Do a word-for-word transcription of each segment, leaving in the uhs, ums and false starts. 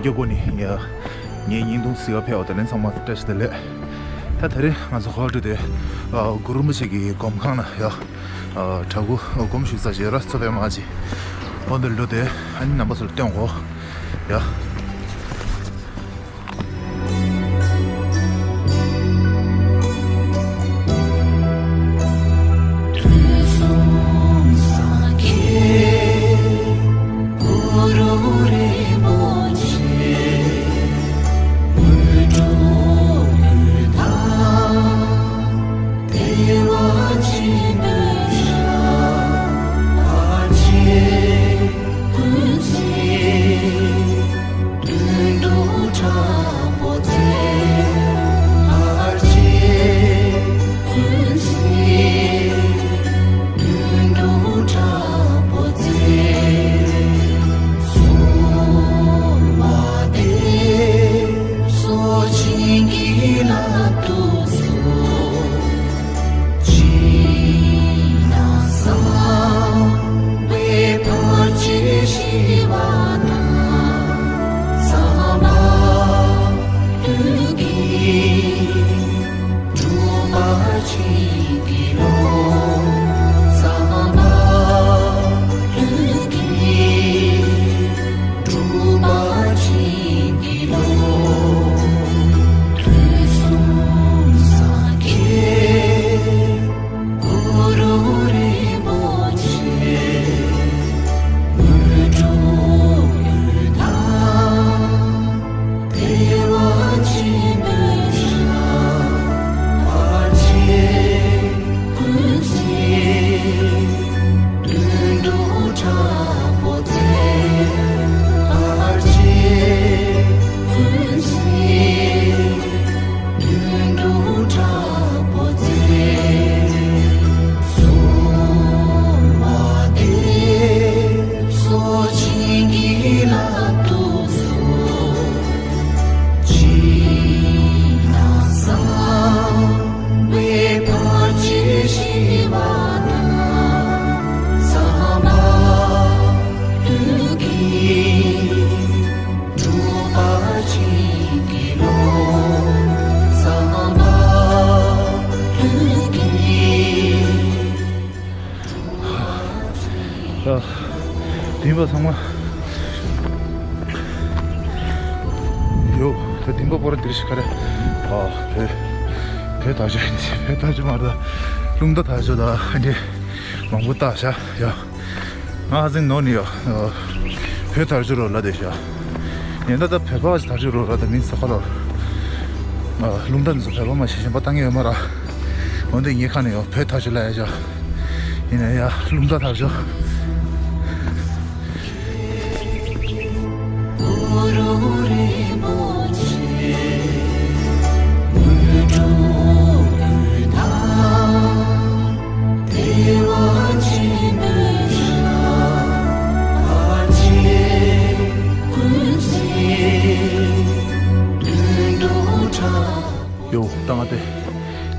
རྒྱབ་པོ་ནི་ཡ། ངའི་བརྙན་ཐུང་གཟིགས་པར་ཕེབས་པ་དེ་ལན་ཚང་མ་བཀྲ་ཤིས་བདེ་ལེགས། ད་ད་རེས་ང་ཚོ་ཧོ་ཊེལ་དེ་གུ་རུ་རིན་པོ་ཆེ་གི་སྒོམ་ཁང་ན་ཡ། དྲ་སྐུ་སྒོམ་ཞིག་ས་ཞེ་ར་ཚོ་པའི་མ་ཅི། ཧོ་ཊེལ་འགྲོ་དེ་ཨ་ནི་རྣམ་པ་ཚོར་སྟོན་གོ། ཡ། ཡ། དེ་པ་ཚང་མ། ཡོ། ད་དེ་པ་པོ་ར་འདིར་ཤི་ཁ་རེ། ཨ། བོད། བོད་དར་ཆ་ཡིན་ཞེས་བོད་དར་ཆ་མ་རེད། རླུང་རྟ་དར་ཆ་ད་ཨ་འདྲེ། མང་པོ་བཏགས་ཤག་ཡ། ང་ཧ་ཟིང་ནོ་ནི་ཡ། བོད་དར་ཆ་རོ་ལ་དེ་ཤག་ཡིན་ད་ད་བོད་པ་ཞིག་དར་ཆ་རོ་ར་ད་མིན་ས་ཁ་ལོ། རླུང་རྟ་འདི་ཚོ་བོད་པ་མ་ཤེས་གཞན་པ་བཏང་གི་ཡོད་མ་ར། འོན་ཏེ་ངའི་ཁ་ནས་ཡ་བོད་དར་ཆ་ལ་ཡ་ཤག་ཡིན་ན་ཡ་རླུང་རྟ་དར་ཆ། ཡོ། ད་ང་དེ་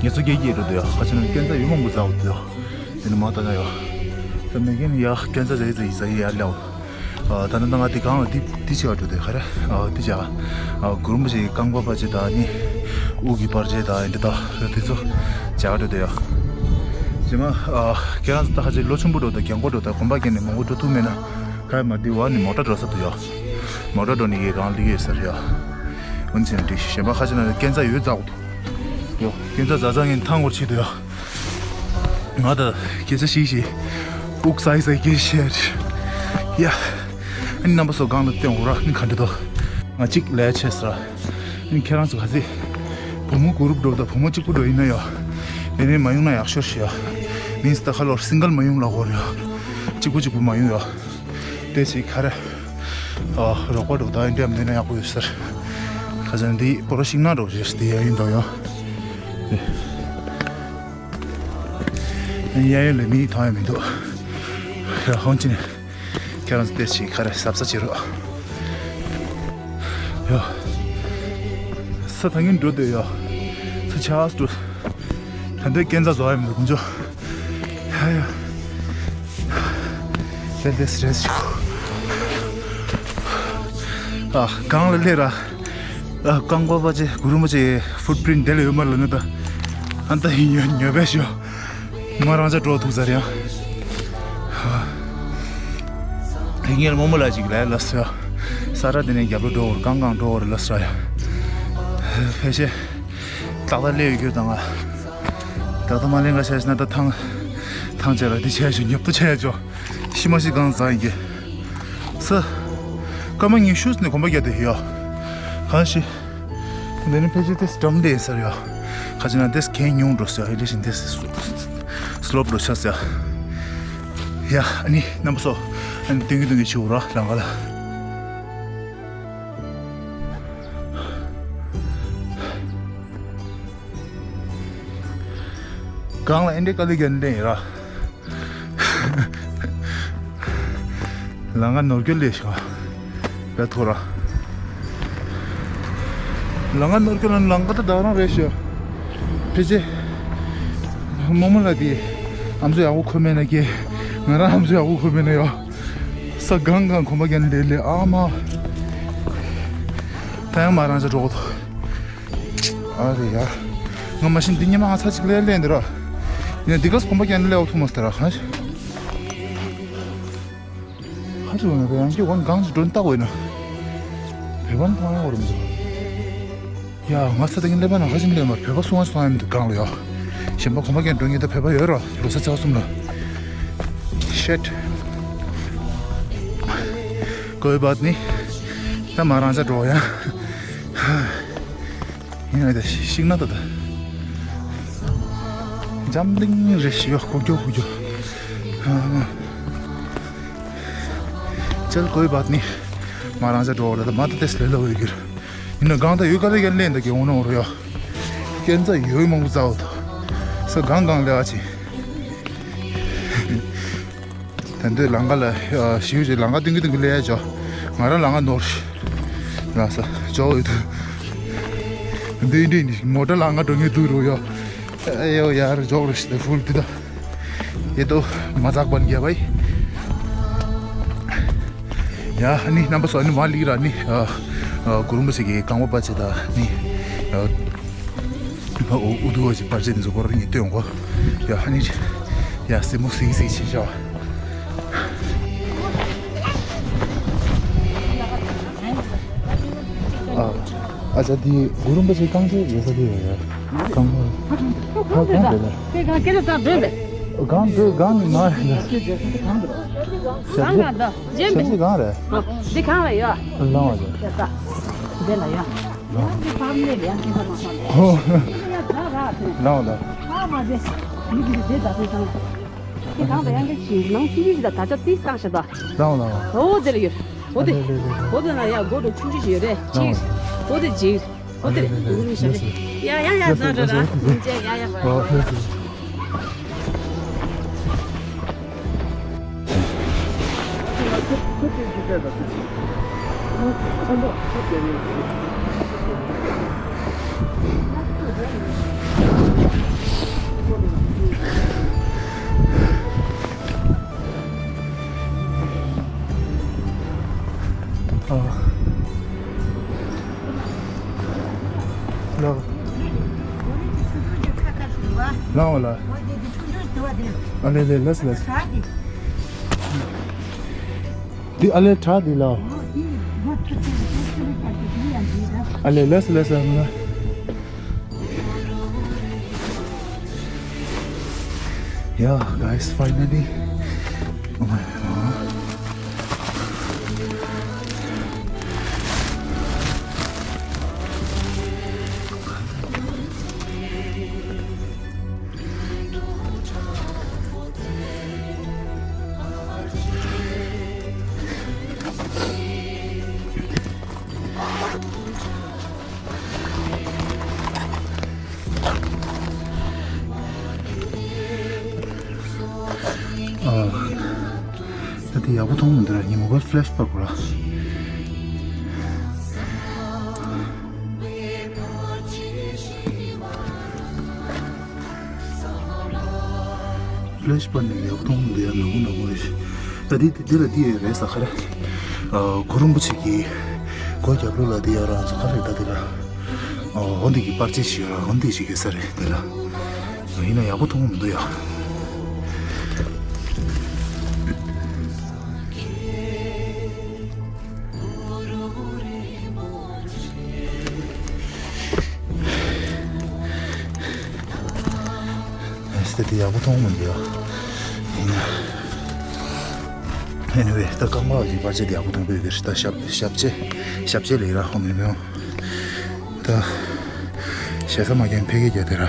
ངེད་ཚོ་སྐད་ཀྱིས་འགྲོ་དུ་ཡ་ཁ་ཆེ་ན་སྐད་འཛའ་ཡོད་མང་པོ་ཟ་འོ་དུ་ཡ། དེ་ནི་མ་ལྟ་ན་ཡོ། ད་མི་རྒན་ཡ་སྐད་འཛའ་ཟ་ཡི་ཟ་ཡི་ཟ་ཡི་ཡ་ལེའོ། ཨ། ད་ནི་ད་ང་དེ་གང་ལ་དེ་དེ་ཆེ་བ་འགྲོ་དེ་ག་རེ། ཨ། དེ་ཆེ་བ། ཨ། གུ་རུ་རིན་པོ་ཆེའི་རྐང་པ་པ་ཅེ་ད་ནི། དབུ་གི་པར་ཅེ་ད་འདི་ད་དེ་ཚོ་ཆེ་བ་འགྲོ་དེ་ཡ། རྗེས་མ། ཨ། ཁྱེད་རང་ཚོ་ད་ཁ་ཆེ་ལོ་ཆུང་པོ་འགྲོ་དེ་རྒན་གོག་འགྲོ་དེ་གོམ་པ་རྒྱན་ནས་མང་པོ་འགྲོ་ཐུབ་མེད་ན། ག་ཡ་མ་དེ་བ་ནི་མོ་ཊ་འགྲོ་ས་དུ་ཡ། མོ་ཊ་འགྲོ་ནི་ཡི་རང་ལི་ཡོད་ཟེར་ཡ། འོན་ཚེ་འདི་གཞན་པ་ཁ་ཆེ་ན་སྐད་འཛའ་ཡོད་ཛ་འོ་དུ། ཡོ། སྐད་འཛའ་ཛ་ཛ་ངན་ཐང་བོར་ཆེ་དུ་ཡ། ང་ད་སྐད་ཆ་ཤིག་ཤིག་དབུགས་ས་ཡི་ས་ཡི་སྐད་ཆ་བཤད་ཡ། ཨ་ནི་རྣམ་པ་ཚོ་སྒང་ལ་བསྟན་འོ་ར་ནི་ག་འདྲ་དོ། ང་གཅིག་ལས་ཆེ་ས་ར། ཨ་ནི་ཁྱེད་རང་ཚོ་ག་ཚེ། བུ་མོ་གུ་རུབ་འགྲོ་ད་བུ་མོ་གཅིག་པུ་འགྲོ་ཡིན་ན་ཡ། དེ་ནས་མ་ཡོང་ན་ཡག་ཤོས་ཤིག་ཡ། མིན་སི་ད་ཁ་ལོར་སིང་གལ་མ་ཡོང་ལ་གོ་ར་ཡ། གཅིག་པུ་གཅིག་པུ་མ་ཡོང་ཡ། དེ་ཚེ་ག་རེ། ཨ། རོགས་པ་འགྲོ་ད་ཡིན་འདྲ་མིན་ན་ཡག་པོ་ཡོད་ས་ར། ཁ་ཚ་འདི་པོ་ར་ཤིང་ན་འགྲོ་རེད་དེ་ཡ་ཡིན་དོ་ཡ། གཡས་གཡོན་ལ་མི་མཐོང་ཡ་མི་འདུག་ཡ་ཧོན་ཅིན། ཁྱེད་རང་ཚོ་ཏེ་ཞིག་ག་རེ་གཟབ་གཟབ་བྱེད་རོགས། ཡ། ས་ཐང་ངན་འགྲོ་འདོད་ཡ། ས་ཆགས་འགྲོ། ད་འདོད་སྐད་འཛའ་བཟོ་ཡ་མི་འདུག་ཀུན་ཅོ། ཡ་ཡ། ཏེ་ཏེ་སི་རེས་ཞིག་ཨ། སྒང་ལ་སླེབས་ར། ཨ། རྐང་པ་པ་ཅེ་གུ་རུ་མ་ཅེ་ཕུཊ་པི་རིན་དེ་ལ་ཡོད་མ་ལ་ནི་ད། ཨ་ད་ཧི་ཉོ་ཉོ་བས་ཤོ། མ་རང་ཅག་འགྲོ་ཐུག་ཟེར་ཡང་། ཧ། དེ་ངས་རྨོ་མོ་ལ་ཅིག་ལས་ལ་ཟེར། ས་ར་དེ་ནས་རྒྱབ་ལ་འགྲོ་བར་རྐང་རྐང་འགྲོ་བར་ལ་ཟེར་ཡ། ཕལ་ཆེར། ཏག་ཏག་སླེབས་ཡོད་རྒྱུ་དང་ང་། ཏག་ཏག་མ་སླེབས་ག་བྱས་ན་ད་ཐང་། ཐང་ཆད་ལ་འདི་ཆད་ཤོ་ཉབ་ཏུ་ཆད་ཆོ། ཤི་མ་ཤི་གང་ཟ་ཡིན་གྱི། ས། སྐར་མ་ཉི་ཤུ་ནས་གོམ་པ་བརྒྱབ་དེ་ཡོད། གང་ཤི། འདི་ནི་ཕལ་ཆེར་དེ་འགྲམ་དེ་ཡིན་ས་རེད་ཡ། ཁ་ཅིག་ན་དེ་གན་ཉུང་འགྲོ་ས་ཡ། ཨེ་ལེ་ཤིན་དེ་སི་ལོབ་འགྲོ་ཤ་ས་ཡ། ཡ་ཨ་ནི་རྣམ་པ་ཚོ། ཨ་ནི་ཏིང་གི་ཏིང་གི་ཆུ་བོ་ར་ལང་ག་ལ། གང་ལ་ཨེ་འདྲེ་དཀའ་ལས་རྒྱག་ནི་ལས་ཡིན་ར། ལང་ང་ནོར་སྐྱོ་ལས་ཤོག་བས་ཐོ་ར། ལང་ང་ནོར་སྐྱོ་ལ་ལང་ཀ་ད་ད་རང་རེད་ཤོག་ཕི་ཅེ། རྨོ་མོ་ལ་དེ། ཨམ་སྲུ་ཡག་པོ་ཁོ་མེད་ན་ཀྱེ། ང་རང་ཨམ་སྲུ་ཡག་པོ་ཁོ་མེད་ན་ཡོ། ས་གང་གང་གོམ་པ་རྒྱག་ནི་ལས་ལས་ཨ་མ། ད་ཡང་མ་རང་ཅག་འགྲོ་གོ་ཐོ། ཨ་རེ་ཡ། ང་མ་ཤིན་འདི་ཉི་མ་ང་ཚ་ཅིག་ལས་ལས་འདི་ར། ཡིན་ན་འདི་ག་སུ་གོམ་པ་རྒྱག་ནི་ལས་འོ་ཐུག་མ་སྟེ་ར་ཧ། ཧ་ཅི་འོ་ན་རེ་ཡང་གི་འོན་གང་ཅི་འགྲོ་ནི་ལྟ་འོ་ཡིན་ན། བོད་པ་ནི་མཐོང་ཡང་འོ་རུ་མི་འདུག་ཡ་ང་ཚ་ད་གིན་ལས་པ་ན་ཧ་ཅི་ལས་མ་བོད་པ་སུ་ང་ཅི་མཐོང་ཡང་མི་འདུག་གང་ལ་ཡོ། གཞན་པ་གོམ་པ་རྒྱག་འགྲོ་ངེས་ད་བོད་པ་ཡོད་ར་ལོ་ས་ཚ་གསུམ་ལ། ཤེད། ཀོའི་བཱད་ནི། ད་མ་རང་ཅག་འགྲོ་ཡ། ཡིན་ན་ད་ཤིག་ན་ད་ད། འཇམ་ལིང་རེ་ཞིག་ཡོད་ཁུག་ཀྱོ་ཁུག་ཀྱོ། ཅལ་ཀོའི་བཱད་ནི། མ་རང་ཅག་འགྲོ་བ་ད་ད་མ་ད་ཏེས་ལེ་ལ་འོས་གྱུར། ཡིན་ན་གང་ད་ཡོད་ག་ལེ་ག་ལེ་འདི་གི་འོ་ན་འོ་ར་ཡོ། སྐྱེན་ཚ་ཡོད་མང་པོ་ཙའོ་ད། ས་གང་གང་ལེ་བ་ཅི། ད་འདོད་ལང་ཀ་ལ་ཞིའུ་ཞིག་ལང་ཀ་ཏིང་གི་ཏིང་གི་ལས་ཡ་ཇོ། ང་རང་ལང་ཀ་ནོར། ལ་ས་ཇོ་ཡོད་དུ། འདི་འདྲི་ནི་མོ་ཊ་ལང་ཀ་འགྲོ་ངེས་དུ་རུ་ཡོ། ཨེ་ཡོ་ཡར་ཇོག་རུ་ཤི་ཏེ་ཧུལ་དི་ད། ཡེ་དོ་མ་ཛག་པན་གྱ་བའི། ཡ་ནི་རྣམ་པ་ཚོ་ནི་མ་ལིག་ར་ནི། གུ་རུ་མ་ཞིག་གི་རྐང་པ་པ་ཆེ་ད་ནི། ཨོ་ཨུ་དུ་བ་ཅི་པར་ཅི་འཛུགས་པར་ནི་སྟོན་གོ། ཡ་ཧ་ནི། ཡ་སེ་མོ་སིག་སིག་ཆི་ཤོ། ཨ་ཨ་ཅག་དེ་གུ་རུམ་པ་ཅི་རྐང་ཅི་ཡོད་ས་དེ་ཡོད་ཡ། རྐང་པ། ཧ་གང་རེད་ལ། དེ་གང་སྐད་ལ་བཏང་འདོད་པས། གང་འདོད་གང་ནི་མ་རེད་ལ། གང་གང་འདོད་རྗེས་ཤམ་ཅི་གང་རེད། འདི་གང་ལ་ཡོད། ལང་བ་ཅི། དེ་ལ་ཡོད། ཡང་གི་ཕམ་ལས་ཡང་གི་ཕམ་མ་ཧོ། ཡ་ད་ར་ཐེ། ལའོ་ལ། ཨ་མ་དེ། མི་གི་དེ་ད་དེ་དང་། དེ་གང་དུ་ཡང་གི་ཞིག་ནང་ཆུང་ཆུང་ཞིག་ད་ད་ཆ་ཏིས་བཏང་ཤ་ད། ལའོ་ལ། ཨོ་དེ་ལ་ཡོད། ཨོ་དེ། ཨོ་དེ་ན་ཡ་སྒོ་དུ་ཆུང་ཆུང་ཞིག་ཡོད་རེད་ཅིག་ཨོ་དེ་ཅིག་ཨོ་དེ་ལ་ཡོད་ཤ་རེད། ཡ་ཡ་ཡ་ད་ར་ར། ཅེ་ཡ་ཡ་བ། ལགས། ལགས་འོ་ལགས། ཨ་ལེ་ལེ་ལགས་ལགས། འདི་ཨ་ལེ་དྲག་འདི་ལགས། ཨ་ལེ་ལགས་ལགས་ལགས། Yeah, guys, finally. Oh my God. ཨ། ད་དེ་ཡག་པོ་མཐོང་མི་འདུག་ར། ཉི་མ་བར་ཕ་ལེ་ཤི་པར་གོ་ར། ཕ་ལེ་ཤི་པར་ནི་ཡག་པོ་མཐོང་མི་འདུག་ཡ། ནག་པོ་ནག་པོ་རེད། ད་དེ་དེ་ལ་དེ་རེད་ས་ཁ་ར། ཨ། གུ་རུ་རིན་པོ་ཆེ་གི་ སྒོ་རྒྱབ་ལོགས་ལ་དེ་ཡོད་ར། ང་ཚོ་ག་རེ་ད་དེ་ལ། ཨོ་འོ་འདི་གི་པར་ཆས་ཤིག་ཡོད་ར། འོ་འདི་ཞིག་གི་ས་རེད་དེ་ལ། ཡིན་ན་ཡག་པོ་མཐོང་མི་འདུག་ཡ། ཨེ་སྟེ་དེ་ཡག་པོ་མཐོང་མི་འདུག་ཡ། ཡིན་ན། Anyway ད་རྐང་པ་གི་པར་ཆས་དེ་ཡག་པོ་མཐོང་པོ་ཡོད་རེད། ད་ཞབས་ཞབས་ཕྱི་ཞབས་ཕྱི་ལས་ར་ཧོ་མི་མི་ཡོང་། ད་ཞེ་ས་མ་རྒན་ཕ་གི་རྒྱ་དེ་ར།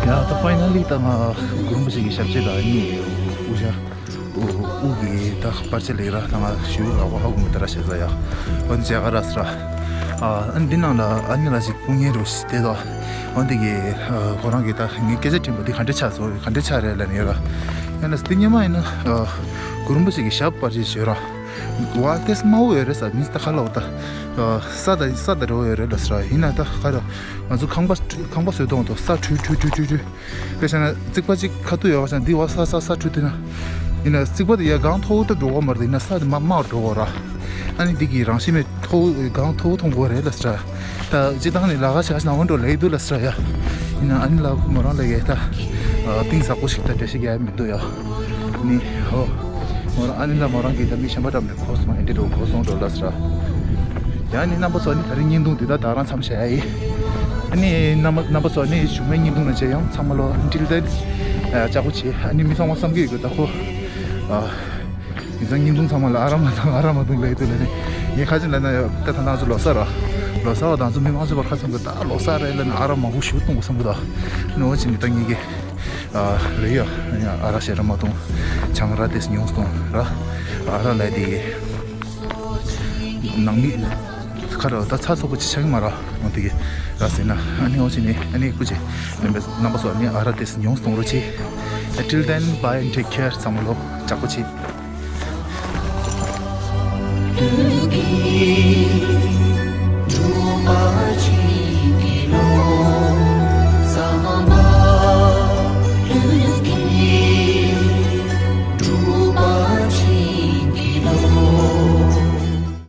ཡ་ད་ཕའི་ནལ་ལི་ད་ང་གུ་རུ་རིན་པོ་ཆེ་གི་ཞབས་རྗེས་ད་ཨ་ནི་དབུ་ཞྭ་དབུ་དབུ་གི་ད་པར་ཆས་ལེགས་ར། ད་ང་ཞུ་ཨ་ཁོ་ཧ་གོ་མི་ད་ར་ཞེ་ས་ཡ། ཨ་ནི་མཇལ་ཁ་རག་སོང་ར། ཨ་ནི་འདི་ནང་ལ་ཨ་ནི་ལ་ཞིག་སྐུ་ངལ་རུ་དེ་དོ། ཨ་འདི་གི་ཁོ་རང་གི་ད་ངས་སྐད་ཆ་དྲིས་པ་འདི་ག་འདྲ་ཆགས་སོང་། ག་འདྲ་ཆགས་རེད་ལབ་ནས་ར། ཡང་ན་འདི་སྔོན་མ་ཡིན་ན་གུ་རུ་རིན་པོ་ཆེ་གི་ཞབས་པར་ཆས་ཞུ་ར། བ་ཏེས་དམའ་བོ་ཡོད་རེད་ས། མིན་ད་ཁ་ལོ་ད་ས་ད་ས་ད་རོ་ཡོད་རེད་ལ་ས་ར། ཡིན་ན་ད་ཁ་ར་ང་ཚོ་ཁང་པ་ཁང་པ་བཟོས་གཏོང་དུ་ས་ཁྲུ་ཁྲུ་ཁྲུ་ཁྲུ་ཁྲུ། དཔེ་བྱས་ན་རྩིག་པ་གཅིག་ཁ་ཐུག་ཡོད་པ་ས་འདི་བ་ས་ས་ས་ཁྲུ་དེ་ན། ཡིན་ན་རྩིག་པ་དེ་ཡ་གང་མཐོ་བོ་ད་འགྲོ་གོ་མ་རེད། ཡིན་ན་ས་དེ་མ་དམའ་བ་འགྲོ་གོ་ར། ཨ་ནི་འདི་གི་རང་བཞིན་མེད་མཐོ་བོ་གང་མཐོ་བོ་མཐོང་གོ་རེད་ལ་ས་ར། ད་སྤྱི་བཏང་ནས་ལ་ཁ་ཆགས་ནང་འགྲོ་ལེགས་འདུག་ལ་ས་ར་ཡ། ཡིན་ན་ཨ་ནི་ལ་མོ་རང་ལ་ཡ་ད་གཏིང་ཟབ་པོ་ཞིག་ད་འགྲེལ་བཤད་རྒྱག་ཡ་མི་འདུག་ཡ། ནི་ཧོ། མོ་རང་ཨ་ནི་ལ་མོ་རང་གིས་ད་མི་གཞན་པ་འགྲམ་ནས་གོ་སོང་། ཨེ་འདྲ་འགྲོ་གོ་སོང་འགྲོ་ལ་ས་ར། ཡང་ནི་རྣམ་པ་ཚོ་ནི་ད་རིང་བརྙན་ཐུང་འདི་དག་ད་རང་མཚམས་བཞག་ཡ་ཡིན། ཨ་ནི་རྣམ་པ་རྣམ་པ་ཚོ་ནི་གཞུག་མའི་བརྙན་ཐུང་ལ་མཇལ་ཡོང་། ཚང་མ་ལོ་འགྲིལ་ཏེ་ལྕགས་པོ་བྱེད། ཨ་ནི་མི་ཚང་མ་བསམ་གྱི་ཡོད་གི་ད་ཁོ། ཨ། ཡིན་ཙང་བརྙན་ཐུང་ཚང་མ་ལ་ཨ་ར་མ་དང་ཨ་ར་མ་དང་ལས་དུ་ལས་ནི་ངས་ཁ་ཅིག་ལ་ན་ཡོད་ད། ད་ང་ཚོ་ལོ་གསར་ར་ལོ་གསར་བ་དང་ཚོ་མི་མང་ཚོ་བར་ཁ་ཚང་གི་ད་ལོ་གསར་རེད་ལ་ན་ཨ་ར་མང་པོ་ཞུ་གཏོང་དགོས་བསམ་གི་ད། ནོ་ཅི་ནི་ད་ངེད་ཀྱི་ཨ་ལེ་ཡ་ཨ་ར་ཤེ་ར་མ་དང་ཆང་ར་དེ་ཉུང་གཏོང་ར་ཨ་ར་ལས་དེ་ནང་མི་ཁ་ར་ད་ཚ་ཚོགས་པ་ཅི་ཆགས་མ་ར་མ་དེ་གི་ར་ཟེར་ན་ཨ་ནི་འོ་ཅི་ནི་ཨ་ནི་ཀུ་ཅི་ལེན་པའི་རྣམ་པ་ཚོ་ཨ་ནི་ཨ་ར་དེ་ཉུང་གཏོང་རོགས་གྱིས། Till then, bye and take care. ཚང་མ་ལོ་ལྕགས་པོ་བྱེད།